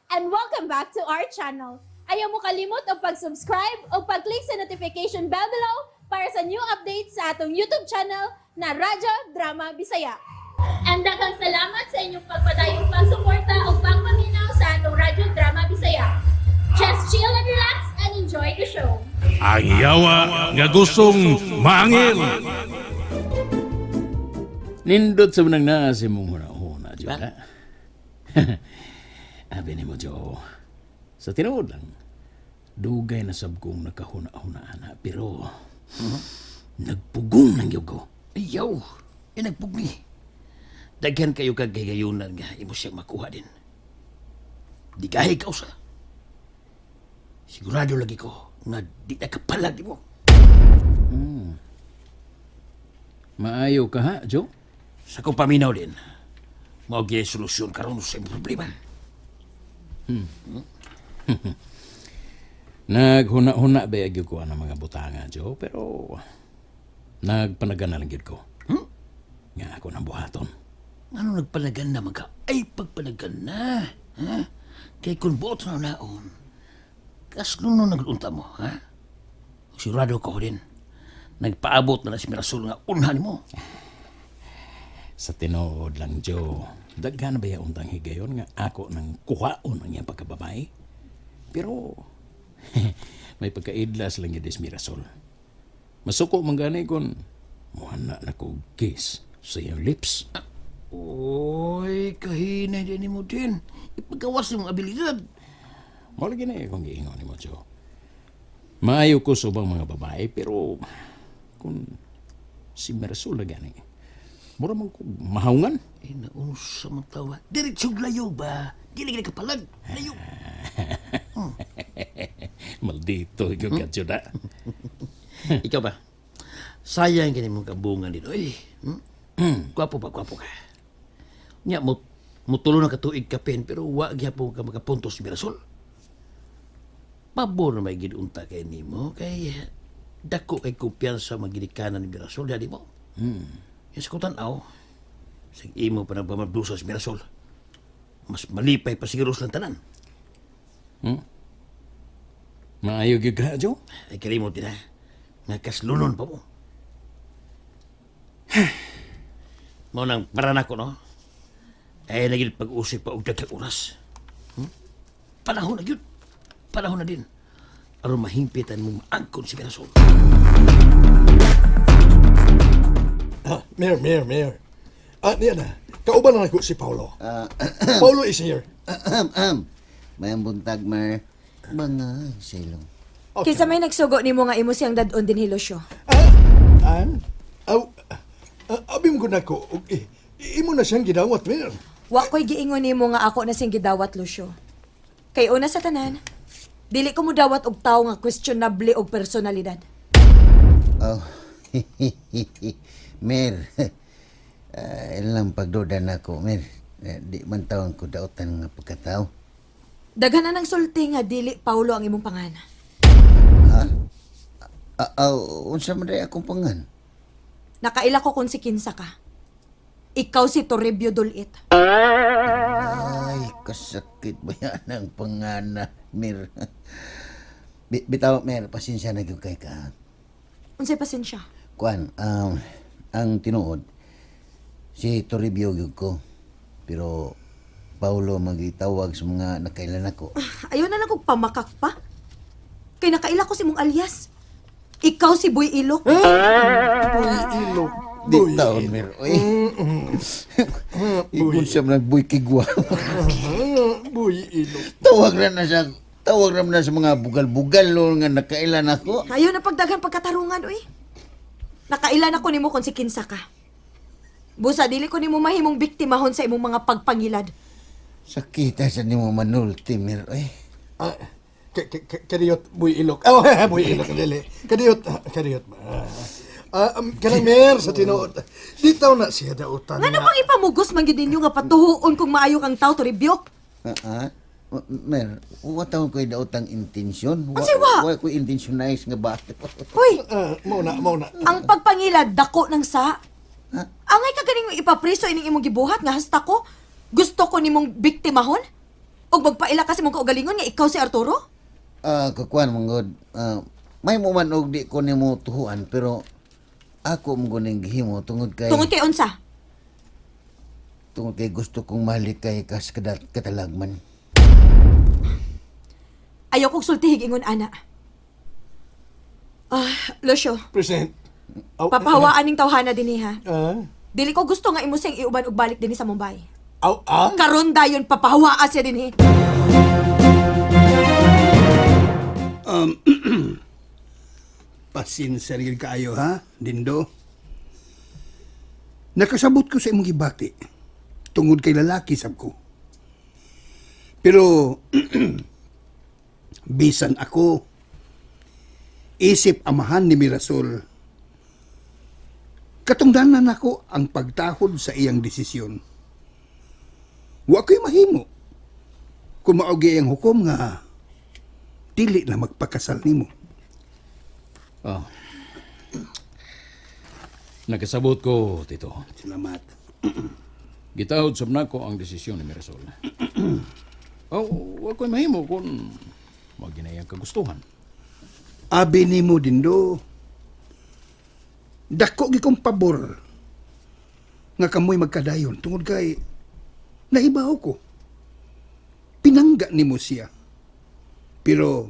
And welcome back to our channel. Ayaw mo kalimot og pag-subscribe o pag-click sa notification bell below para sa new updates sa atong YouTube channel na Radyo Drama Bisaya. And daghang salamat sa inyong pagpadayong pagsuporta o pagpaminaw sa atong Radyo Drama Bisaya. Just chill and relax and enjoy the show. Ang yawa nga gustong maangil. Nindot sa manang naa sa imong huna-huna, Jo. Ha? Abi nimo, Jo. Sa tinuod lang, dugay na sab kong nakahuna-huna ana, pero nagpugong nang gyud ko. Ayaw, eh nagpugni. Daghan kayo kag gayunan nga imo siyang makuha din. Di gahi ka usa. Sigurado lagi ko nga di na kapalag mo. Maayo ka ha, Jo? Sa kong paminaw din, mao gyud solusyon karon sa imong problema. Naghuna-huna ba gyud ko ang mga butanga, Jo, pero nagpanagan na lang gyud ko. Nga ako nang buhaton. Ano nagpanagan na man ka? Ay, pagpanagan na. Ha? Kay kung buot na naon, kasno no naglunta mo, ha? Sigurado ko din. Nagpaabot na na si Mirasol nga unhan mo. Sa tinuod lang, Jo, daghan ba yaon tang higayon nga ako nang kuhaon ang iyang pagkababae? Pero may pagkaidlas lang yun Mirasol. Masuko man gani kung muhana na ko kiss sa iyang lips. Oy, kahinay din mo din. Ipagawas yung abilidad. Mao lagi na akong giingon nimo, Jo. Maayo ko sa ubang mga babae, pero kung si Mirasol na gani, mura man ko mahaungan. Eh, naunsa man tawa. Diretsong layo ba? Dili ka kapalag. Layo. Maldito, ikaw ka, Jo, da. Ikaw ba? Sayang kini mong kabungan dito. Eh, Gwapo ba? Gwapo ka. Nya, mo, mutulo na katuig ka pen, pero wa gyapon ka makapuntos si Mirasol. Pabor na may gidunta kay nimo kay dako kay kumpiyansa maginikanan ni Mirasol dali mo. Yung sa kutan-aw, sa imo pa nagpamabdusa si Mirasol. Mas malipay pa siguro sa tanan. Maayo gyud ka, Jo. Ay kalimot din ha. Nga kaslunon pa mo. Mao nang para nako no. Ay lagi pag-usip pa og daghang oras. Panahon na gyud. Panahon na din. Aron mahimpitan mong maangkon si Mirasol. Ah, Mayor, Mayor, Mayor. Ah, niya na. Kauban na nako si Paulo. Paulo is here. Ahem, ahem. Mayang buntag, Mer. Mga silong. Okay. Kinsa may nagsugo nimo nga imo siyang dad-on din Lucio. Ah, an? Aw, ah, abi mo ko nako. Og, eh, imo na siyang gidawat, Mayor. Wa ko'y giingon nimo nga ako na siyang gidawat, Lucio. Kay una sa tanan, dili ko modawat og tawo nga questionable og personalidad. Oh, Mer. Ah, ilang pagduda na ako, Mer. Eh, di man taon ko dautan nga pagkatao. Daghan na ng sulti nga dili Paulo ang imong pangan. Ha? Ah, ah, unsa man day akong pangan? Nakaila ko kung si kinsa ka. Ikaw si Toribio Dulit. Ay, kasakit ba yan ang pangana, Mer? Bitaw, Mer, pasensya na gyud kay ka. Unsay pasensya? Kuan, ang tinuod, si Toribio gyud ko. Pero Paulo magitawag sa mga nakailan ako. Ayaw na lang kog pamakak pa. Kay nakaila ko si mong alias. Ikaw si Boy Ilok. Boy Ilok. Di taon, Mer. Oy. Ikon siya nagbuy kigwa. Ah, Boy Ilok. Tawag na na siya. Tawag na na sa mga bugal-bugal lo nga nakailan ako. Ayaw na pagdaghan pagkatarungan, uy. Nakailan ako nimo kung si kinsa ka. Busa, dili ko nimo mahimong biktimahon sa imong mga pagpangilad. Sakita sa nimo manulti, Mer. Oy. Ah, kadiyot, Boy Ilok. Oh, Boy Ilok, dili. Kadiyot, ah, kadiyot. Ah, ah, kanang Mayor, sa tinuod. Di taw na siya dautan Ngano nga. bang ipamugos man gyud ninyo nga patuhuon kung maayo kang tao, Toribio? Ah, ah. Mer, wa taon ko'y daotang intensyon. Unsay wa? Wa ko'y intentionize nga ba. Hoy, Ah, mao na, mao na. ang pagpangilad dako ng sa. Angay ka ganing ipapriso ining imong gibuhat nga hasta ko. Gusto ko nimong biktimahon? Ug magpaila ka sa imong kaugalingon nga ikaw si Arturo? Ah, kukuan man gud. Ah, may mo man og di ko nimo tuhuan pero ako mo ning gihimo tungod kay Tungod kay unsa? tungod kay gusto kong malikay ka sa katalagman. Ayaw kong sultihig ingon ana. Ah, Lucio, Present. Aw, papahawaan ning tawhana dinhi ha. Ah. Dili ko gusto nga imo siyang iuban og balik dinhi sa Mumbai. Aw, ah? Karon dayon papahawaa siya dinhi. Pasensya rin kaayo ha, Dindo. Nakasabot ko sa imong gibati tungod kay lalaki sab ko. Pero bisan ako isip amahan ni Mirasol. Katungdanan nako ang pagtahod sa iyang desisyon. Wa ko'y mahimo kung maogi ang hukom nga dili na magpakasal nimo. Oh. Nakasabot ko, Tito. Salamat. Gitahod sab nako ang desisyon ni Mirasol. Oh, wa ko'y mahimo kung mao ginayang kagustuhan. Abi nimo dindo. Dako gi kong pabor nga kamoy magkadayon tungod kay naibaw ko. Pinangga nimo siya. Pero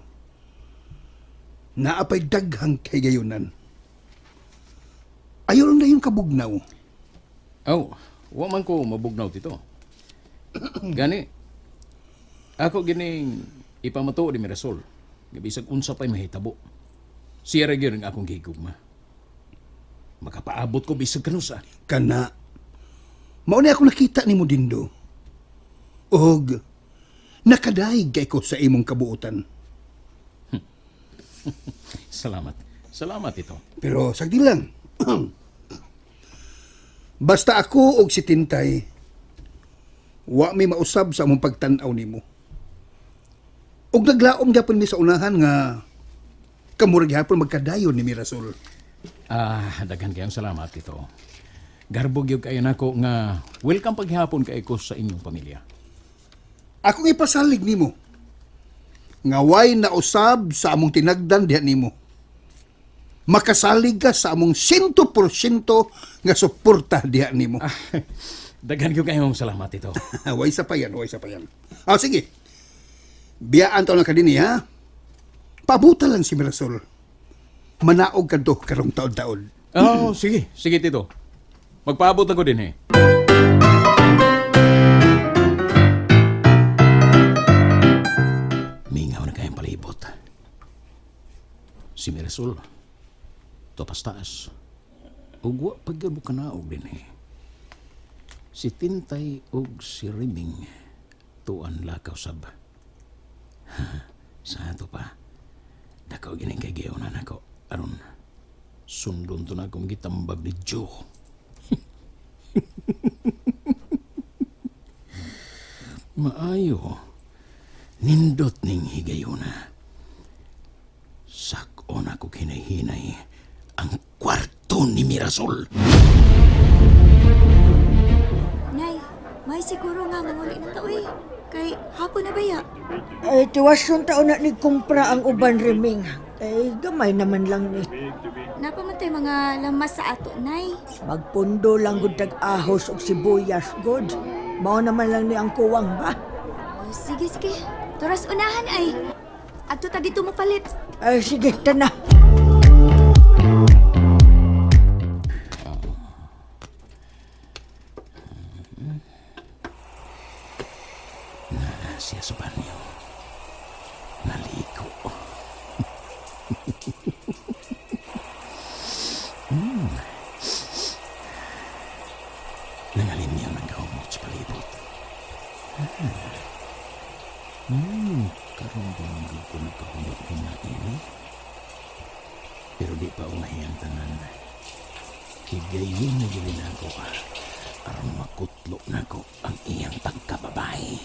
naapay daghang kay gayunan. Ayaw lang na yung kabugnaw. Oh, wa man ko mabugnaw, Tito. Gani, ako gining ipamatuo ni Mirasol. Nga bisag unsa pa'y mahitabo. Siya ra gyud ang akong gihigugma. Makapaabot ko bisag kanusa. Kana mao ni ako nakita nimo dindo. Og nakadaig kay ko sa imong kabuotan. Salamat. Salamat, Tito. Pero sagdi lang. Basta ako og si Tintay, wa mi mausab sa among pagtan-aw nimo. Og naglaom gyapon mi sa unahan nga kamura gyapon magkadayon ni Mirasol. Ah, daghan kayong salamat, Tito. Garbo gyud kayo nako nga welcome paghihapon kay ko sa inyong pamilya. Akong ipasalig nimo nga way nausab sa among tinagdan diha nimo. Makasalig ka sa among 100% nga suporta diha nimo. Ah, daghan gyud kayong salamat, Tito. Way sa pa yan, way sa pa yan. Ah, sige. Biyaan to na ka din ha. Pabuta lang si Mirasol. Manaog ka do karong taon-taon. Oh, sige. Sige, Tito. Magpaabot ako din eh. Mingaw na kayong palibot. Si Mirasol, topas taas. Ugwa pag ka na og din eh. Si Tintay ug si Riming, tuan lakaw sab. Sa ato pa, dako gining kay na nako aron sundon to na akong gitambag ni Joe. Maayo. Nindot ning higayuna. Sakon ako hinay-hinay ang kwarto ni Mirasol. Nay, may siguro nga manguli na ta uy. Kay hapon na baya. Ay, tiwas yung taon na ni kumpra ang uban riming. Ay, gamay naman lang ni. Napamantay mga lamas sa ato, Nay. Magpundo lang gud tag ahos og sibuyas, god. Mao naman lang ni ang kuwang ba? Oh, sige, sige. Toras unahan ay. Adto ta dito mo palit. Ay, sige, tana. Na siya sa banyo. Naligo. Nangalin niya ng kahumot sa palibot. Karon pa man gud ko nagkahumot na ini. Pero di pa unahi ang tanan. Higayon na gilin ako aron makutlo nako ang iyang pagkababae.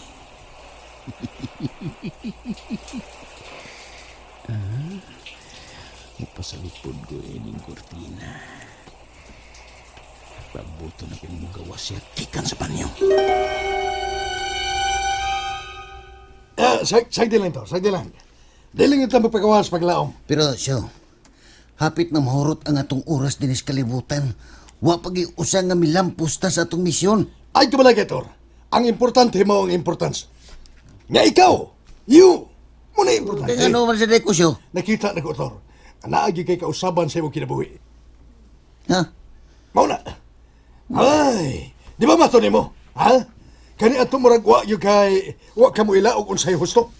Mupasalipod ko ining kurtina. Pabuto na kong mugawa siya kikan sa banyo. Ah, sagdi lang to, sagdi lang. Dili lang ito magpagawas paglaom. Pero siyo, hapit na mahurot ang atong oras dinis kalibutan. Wa pagi usa nga milampos ta sa atong misyon. Ay kabalagay, Tor. Ang importante mo ang importance. Nga ikaw, you, muna importante. Kaya ano man sa ko siyo? Nakita na ko, Tor. Naagi kay kausaban sa imong kinabuhi. Ha? Mao na. Ay, di ba mato nimo? Ha? Kani ato murag wa gyud kay wa ka mo ila og unsay husto.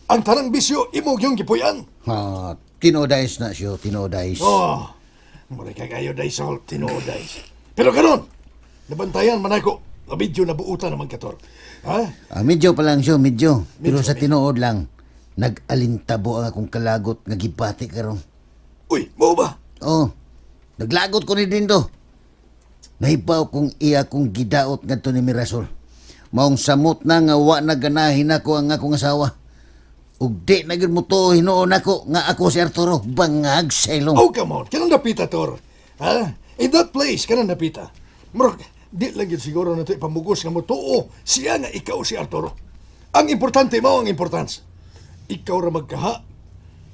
Ang tanang bisyo imo gyung gipuy-an. Ha, tinodais na siyo, tinodais. Oh, murag kay kayo day salt tinuoday. Pero karon, nabantayan man ako. Nga video na buutan naman kator. Ha? Ah, medyo pa lang siyo, medyo. Pero Medyo, sa medyo. tinuod lang, nag-alintabo ang akong kalagot nga gibati karon. Uy, mao ba? Oh, naglagot ko ni Dindo. Nahibaw kong iya kong gidaot ngadto ni Mirasol. Maong samot na nga wa na ganahin ako ang akong asawa. Ug di na gyud mo tuo hinuon ako nga ako si Arturo bangag sa ilong. Oh, come on. Kanang napita, Tor. Ha? In that place, kanang napita. Murag, di lang yun siguro na ito ipamugos nga mo tuo. Siya nga ikaw si Arturo. Ang importante mo ang importance. Ikaw ra magkaha.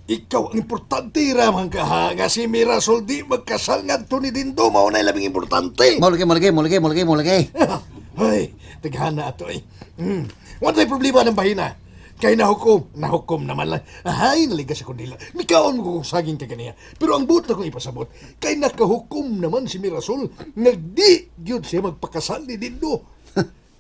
Ikaw ang importante ra magkaha nga si Mirasol di magkasal ngadto ni Dindo mao na labing importante. Mo lagi, mo lagi, mo lagi, mo lagi, mo lagi. Ay, taghana ato eh. Wala problema ng bahina. Kay nahukom, nahukom naman lang. Ay, naligas ako nila. Mikaon mo kung saging kay kaniya. Pero ang buot na kong ipasabot, kay nakahukom naman si Mirasol, nagdi gyud siya magpakasal ni Dindo.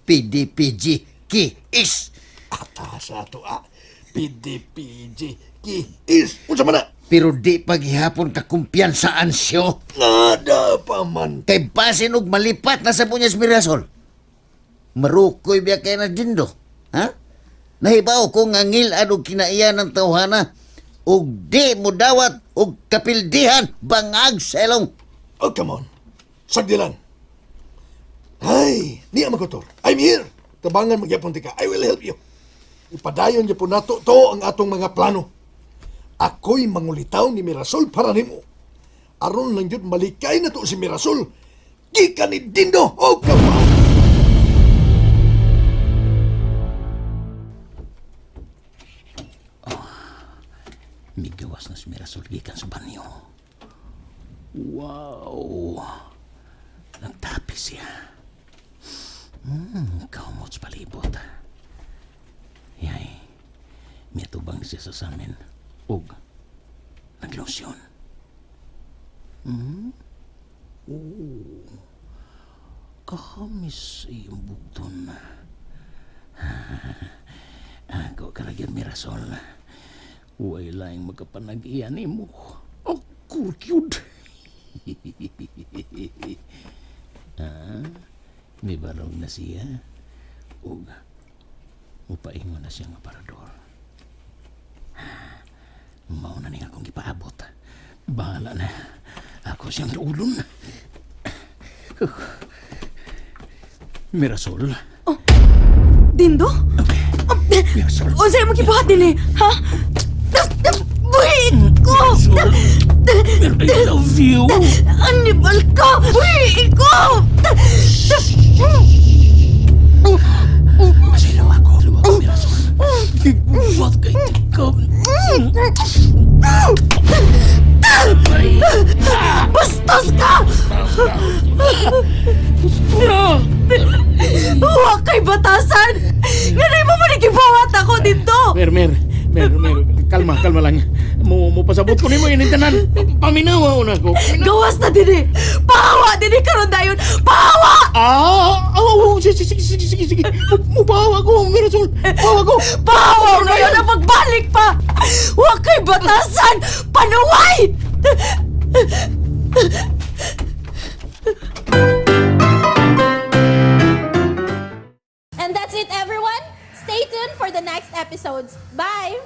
PDPG K is. Ata sa ato ah. PDPG K is. Unsa man na? Pero di paghihapon ka kumpiyansaan siyo. Nada pa man. Kay basin og malipat na sa punyas Mirasol. Marukoy biya kay na dindo. Ha? Nahibaw ko nga ngil-ad og kinaiya ng tawhana. Ug di mo dawat og kapildihan bangag sa ilong. Oh, come on. Sagdi lang. Ay, niya makotor. I'm here. Tabangan magyapon tika. I will help you. Ipadayon gyapon nato to ang atong mga plano. Ako'y mangulitaw ni Mirasol para nimo. Aron lang yun malikay na to si Mirasol. Gikan ni Dindo. Oh, come on. Migawas na si Mirasol gikan sa banyo. Wow! Nagtapi siya. Kaumot sa palibot. Yay, mitubang siya sa samin. Ug, naglosyon. Oh, kahamis iyong bugton. Ako karagyan Mirasol. Way laing magkapanag-iyan nimo. Oh, kurkyud. Ah, may barog na siya. Ug, mupaingon na siya nga parador. Mao na niya akong gipaabot. Bahala na. Ako siyang duulon. Mirasol. Dindo? Mirasol. Unsa mo gibuhat dinhi? Ha? Buhi ko! I love you. Animal ka! Buhi ko! Pasilaw ako. Luwa ko, Mirasol. Gibuhat kay tikam. Bastos ka! Huwag kay batasan! Ganay mo man gibuhat ako dito! Mer, mer, mer, mer. Kalma, kalma lang. Mo pasabot ko nimo ini tanan. Paminaw na ko. Gawas na dinhi! Pahawa dinhi karon dayon! Pahawa! Ah, oh, sige, sige, sige, sige, sige. Mubawa ko, Mirasol. Bawa ko. Pahawa ngayon ang pagbalik pa! Huwag kay batasan! Panuway! And that's it, everyone. Stay tuned for the next episodes. Bye!